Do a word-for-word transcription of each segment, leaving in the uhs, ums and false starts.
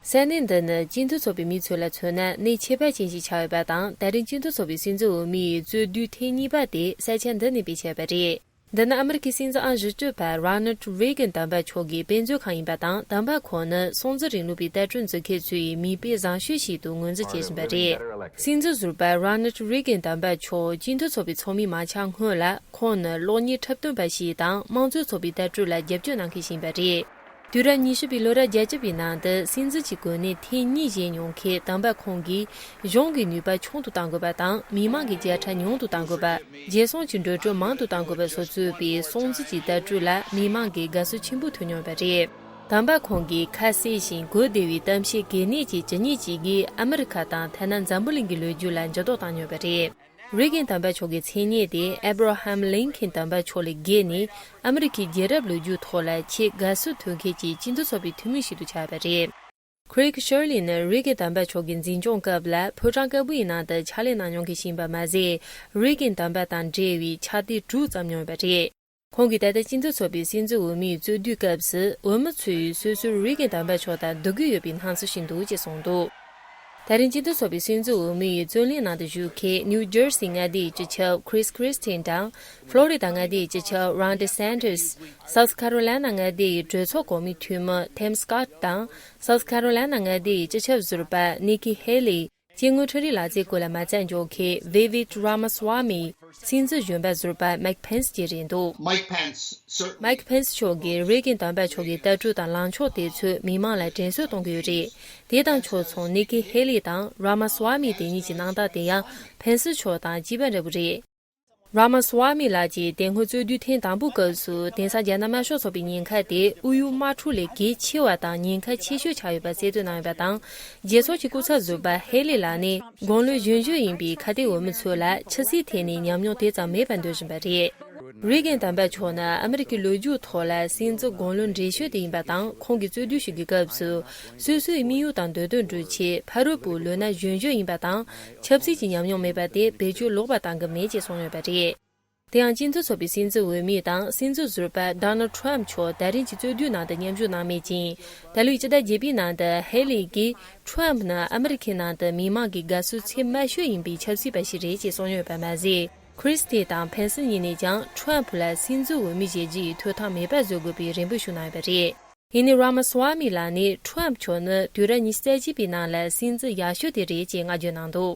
ས་གནས་འདི་ནི་སྤྱི་མཐུན་ཚོགས་པའི་མི་ཚོ་ལ་མཚོན་ན་གནས་ཁྱད་པར་ཅན་ཞིག་ཆགས་ཡོད་པ་དང་། ད་རིང་སྤྱི་མཐུན་ཚོགས་པའི་སྲིད་འཛིན་འོས་མིའི་རྩོད་བསྡུར་ཐེངས་གཉིས་པ་དེ་ས་ཆ་འདི་ནས་སྤེལ་བྱས་པ་རེད། འདི་ནི་ཨ་མི་རི་ཀའི་སྲིད་འཛིན་ཨང་བཞི་བཅུ་པ་Ronald Reagan་དམ་པ་མཆོག་གི་དཔེ་མཛོད་ཁང་ཡིན་པ་དང་། དམ་པ་ཁོང་ནི་སྲོང་བཙན་རིང་ལུགས་པའི་ལྟ་གྲུབ་འཛིན་མཁན་ཚོའི་མིག་དཔེ་བཟང་ཤོས་ཤིག་ཏུ་ངོས་འཛིན་བྱེད་བཞིན་པ་རེད། སྲིད་འཛིན་ཟུར་པ་Ronald Reagan་དམ་པ་མཆོག་སྤྱི་མཐུན་ཚོགས་པའི་ཚོགས་མི་མ་ཆགས་སྔོན་ལ། ཁོང་ནི་གློག་བརྙན་འཁྲབ་སྟོན་པ་ཞིག་དང་། དམངས་གཙོའི་ཚོགས་པའི་ལྟ་གྲུབ་ལ་རྒྱབ་སྐྱོར་གནང་མཁན་ཞིག་ཡིན་པ་རེད། དུས་རབས་ཉི་ཤུ་པའི་ལོ་རབས་བརྒྱད་ཅུ་པའི་ནང་དུ་སྲིད་འཛིན་གྱི་གོ་གནས་ཐེངས་གཉིས་བཞེས་མྱོང་མཁན་དམ་པ་ཁོང་གིས། གཞུང་གི་ནུས་པ་ཆུང་དུ་གཏང་དགོས་པ་དང་། མི་མང་གི་མཇལ་ཁྲལ་ཉུང་དུ་གཏང་དགོས་པ། རྒྱལ་སྲུང་གི་འགྲོ་གྲོན་མང་དུ་གཏང་དགོས་པ་སོགས་གཙོས་པའི་སྲོང་བཙན་གྱི་ལྟ་གྲུབ་ལ་མི་མང་གིས་དགའ་བསུ་ཆེན་པོ་ཐོབ་མྱོང་བ་རེད། དམ་པ་ཁོང་གིས་ཁ་གསལ་ཞིང་གོ་བདེ་བའི་གཏམ་བཤད་གལ་གནད་ཀྱི་ཇི་སྙེད་ཅིག་གིས་ཨ་མི་རི་ཁ་དང་། ཐ་ན་འཛམ་བུ་གླིང་གི་ལོ་རྒྱུས་ལ་འགྱུར་ལྡོག་བཏང་མྱོང་བ་རེད། རེ་གན་དམ་པ་མཆོག་གི་མཚན་སྙན་དེ་ཨེབ་ར་ཧམ་ལིན་ཁན་དམ་པ་མཆོག་ལས་བརྒལ་ནས། ཨ་མི་རི་ཁའི་རྒྱལ་རབས་ལོ་རྒྱུས་ཐོག་ལ་ཆེས་དགའ་བསུ་ཐོབ་མཁན་གྱི་སྤྱི་མཐུན་ཚོགས་པའི་འཐུས་མི་ཞིག་ཏུ་ཆགས་པ་རེད། ཁྲེག་ཤར་ལི་ནི་རེ་གན་དམ་པ་མཆོག་གི་འཛིན་སྐྱོང་སྐབས་ལ་ཕོ་བྲང་དཀར་པོ་ཡི་ནང་དུ་ཕྱག་ལས་གནང་མྱོང་མཁན་ཞིག་ཡིན་པ་མ་ཟད། རེ་གན་དམ་པ་དང་འབྲེལ་བའི་ཕྱག་དེབ་དྲུག་བརྩམས་མྱོང་བ་རེད། ཁོང་གིས་ད་ལྟ་སྤྱི་མཐུན་ཚོགས་པའི་སྲིད་འཛིན་འོས་མིའི་རྩོད་བསྡུར་སྐབས་སུ། འོས་མི་ཚོས་སོ་སོར་རེ་གན་དམ་པ་མཆོག་དང་སྡུག་གི་ཡོད་པའི་སྣང་ཚུལ་ཞིག་འདུག་ཅེས་གསུངས་འདུག་ད་རིང་སྤྱི་མཐུན་ཚོགས་པའི་སྲིད་འཛིན་འོས་མིའི་རྩོད་གླེང་ནང་དུ་ཞུགས་མཁན་ནིའུ་ཇར་སི་མངའ་སྡེའི་སྤྱི་ཁྱབ་Chris Christie་དང་། ཕློ་རི་ད་མངའ་སྡེའི་སྤྱི་ཁྱབ་Ron DeSantis། South Carolina་མངའ་སྡེའི་གྲོས་ཚོགས་གོང་མའི་འཐུས་མི་Tim Scott་དང་། South Carolina་མངའ་སྡེའི་སྤྱི་ཁྱབ་ཟུར་པ་Nikki Haley། སྐྱེ་དངོས་འཕྲུལ་རིག་ལག་རྩལ་སྐོར་ལ་མ་རྩ་འཇོག་མཁན་Vivek Ramaswamy། སྲིད་འཛིན་གཞོན་པ་ཟུར་པ་Mike Pence་བཅས་རེད་འདུག Mike Pence, sir. Mike Pence་མཆོག་གིས་རེ་གན་དམ་པ་མཆོག་གི་ལྟ་གྲུབ་དང་ལངས་ཕྱོགས་དེ་ཚོས་མི་མང་ལ་དྲན་གསོ་གཏོང་གི་ཡོད་རེད། དེ་དང་ཕྱོགས་མཚུངས་Nikki Haley་དང་Ramaswamy་དེ་གཉིས་ཀྱི་གནང་སྟངས་དེ་ཡང་Pence་མཆོག་དང་གཅིག་པ་འདྲ་པོ་རེད། Ramaswamy་ལགས་ཀྱིས་དེ་སྔོན་རྩོད་བསྡུར་ཐེངས་དང་པོའི་སྐབས་སུ། དེང་སང་རྒྱ་ནག་དམར་ཤོག་ཚོགས་པའི་ཉེན་ཁ་དེ་ཨུ་ཡུག་དམག་འཁྲུག་ལས་གལ་ཆེ་བ་དང་ཉེན་ཁ་ཆེ་ཤོས་ཆགས་ཡོད་པ་གསལ་སྟོན་གནང་ཡོད་པ་དང་། རྒྱལ་ཚོགས་ཀྱི་སྐུ་ཚབ་ཟུར་པ་ཧེ་ལི་ལགས་ནས། དགུང་ལོ་གཞོན་གཞོན་ཡིན་པའི་ཁ་གཏད་འོས་མི་ཚོ་ལ་ཆབ་སྲིད་ཐད་ནས་ཉམས་མྱོང་དེ་ཙམ་མེད་པར་འདོད་བཞིན་པ་རེད། རེ་གན་དམ་པ་མཆོག་ནི་ཨ་མི་རི་ཀའི་ལོ་རྒྱུས་ཐོག་ལ་སྲིད་འཛིན་དགུང་ལོ་འབྲིང་ཤོས་དེ་ཡིན་པ་དང་། ཁོང་གིས་རྩོད་བསྡུར་ཞུ་གི་སྐབས་སུ། སོ་སོའི་དམིགས་ཡུལ་དང་འདོད་དོན་སྒྲུབ་ཆེད་ཕ་རོལ་པོ་ལོ་ན་གཞོན་གཞོན་ཡིན་པ་དང་། ཆབ་སྲིད་ཀྱི་ཉམས་མྱོང་མེད་པ་དེ་བེད་སྤྱོད་ལོག་པ་གཏང་གི་མེད་ཅེས་གསུངས་ཡོད་པ་རེད། དེ་ཡང་སྤྱི་མཐུན་ཚོགས་པའི་སྲིད་འཛིན་འོས་མི་དང་སྲིད་འཛིན་ཟུར་པ་Donald Trump་མཆོག་ད་རིང་གི་རྩོད་བསྡུར་ནང་དུ་མཉམ་ཞུགས་གནང་མེད་ཅིང་། ད་ལོའི་སྤྱི་ཟླ་བརྒྱད་པའི་ནང་དུ་ཧེ་ལི་གིས། Trump་ནི་ཨ་མི་རི་ཁའི་ནང་དུ་མི་མང་གི་དགའ་བསུ་ཚད་དམའ་ཤོས་ཡིན་པའི་ཆབ་སྲིད་པ་ཞིག་རེད་ཅེས་གསུངས་ཡོད་པ་མ་ཟད། Christie་དང་Pence་གཉིས་ནས་ཀྱང་Trump་ལ་སྲིད་འཛིན་འོས་མི་བཞེས་རྒྱུ་ཡི་ཐོབ་ཐང་མེད་པ་བཟོ་དགོས་པའི་རེ་འབོད་ཞུ་གནང་ཡོད་པ་རེད། ཡིན་ནའི་Ramaswamy་ལགས་ནས་Trump་མཆོག་ནི་དུས་རབས་ཉི་ཤུ་རྩ་གཅིག་པའི་ནང་ལ་སྲིད་འཛིན་ཡག་ཤོས་དེ་རེད་ཅེས་བསྔགས་བརྗོད་གནང་འདུག་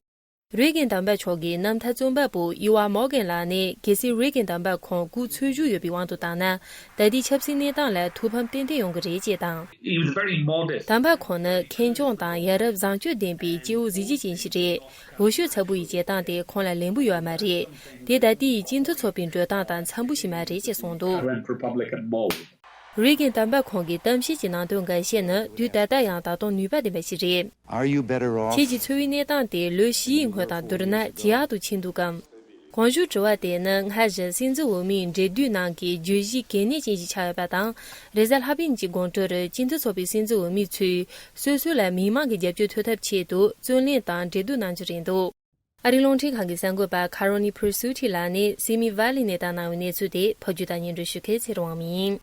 རེ་གན་དམ་པ་མཆོག་གི་རྣམ་ཐར་རྩོམ་པ་པོ་ཨི་ཝ་མོར་གན་ལགས་ནས། གལ་སྲིད་རེ་གན་དམ་པ་ཁོང་སྐུ་འཚོ་བཞུགས་ཡོད་པའི་དབང་དུ་བཏང་ན། ད་ལྟའི་ཆབ་སྲིད་གནས་སྟངས་ལ་ཐུགས་ཕམ་ཏན་ཏན་ཡོང་གི་རེད་ཅེས་དང་། He was very modest. དམ་པ་ཁོང་ནི་ཁེངས་སྐྱུང་དང་ཡ་རབས་བཟང་སྤྱོད་ལྡན་པའི་སྐྱེ་བོ་གཟི་བརྗིད་ཅན་ཞིག་རེད། འོས་ཤོག་ཚ་པོ་ཡི་བྱེད་སྟངས་དེ་ཁོང་ལ་ལེགས་པོ་ཡོད་མ་རེད། དེ་ད་ལྟའི་སྤྱི་མཐུན་ཚོགས་པའི་འགྲོ་སྟངས་དང་འཚམ་པོ་ཞིག་མ་རེད་ཅེས་གསུངས་འདུག I went for public at bold. རེ་གན་དམ་པ་ཁོང་གི་གཏམ་བཤད་ཀྱི་ནང་དོན་འགའ་ཤས་ནི་དུས་ད་ལྟ་ཡང་ད་དུང་ནུས་པ་ལྡན་པ་ཞིག་རེད། Are you better off? ཁྱེད་ཀྱི་འཚོ་བའི་གནས་སྟངས་དེ་ལོ་བཞིའི་སྔོན་དང་བསྡུར་ན་ཇེ་ཡག་ཏུ་ཕྱིན་འདུག་གམ། གོང་ཞུས་དྲི་བ་དེ་ནི་སྔ་ཕྱི་སྲིད་འཛིན་འོས་མིའི་འབྲེལ་བསྡུར་ནང་གི་བརྗོད་གཞི་གལ་གནད་ཅན་ཞིག་ཆགས་ཡོད་པ་དང་། རེས་གཟའ་ལྷག་པའི་ཉིན་གྱི་དགོང་དྲོར་སྤྱི་མཐུན་ཚོགས་པའི་སྲིད་འཛིན་འོས་མི་ཚོས་སོ་སོ་ལ་མི་མང་གི་རྒྱབ་སྐྱོར་ཐོབ་ཐབས་ཆེད་དུ་རྩོད་གླེང་དང་འབྲེལ་བསྡུར་གནང་རྒྱུ་རེད་འདུག་ཨ་རིའི་རླུང་འཕྲིན་ཁང་གི་གསར་འགོད་པ་Carolyn Presutti་ལགས་ནས་Simi Valley་ནས་བཏང་གནང་བའི་གནས་ཚུལ་དེ་བོད་བརྒྱུད་དང་སྙན་སྒྲོན་ཞུ་མཁན་ཚེ་རིང་དབང་མོ་ཡིན།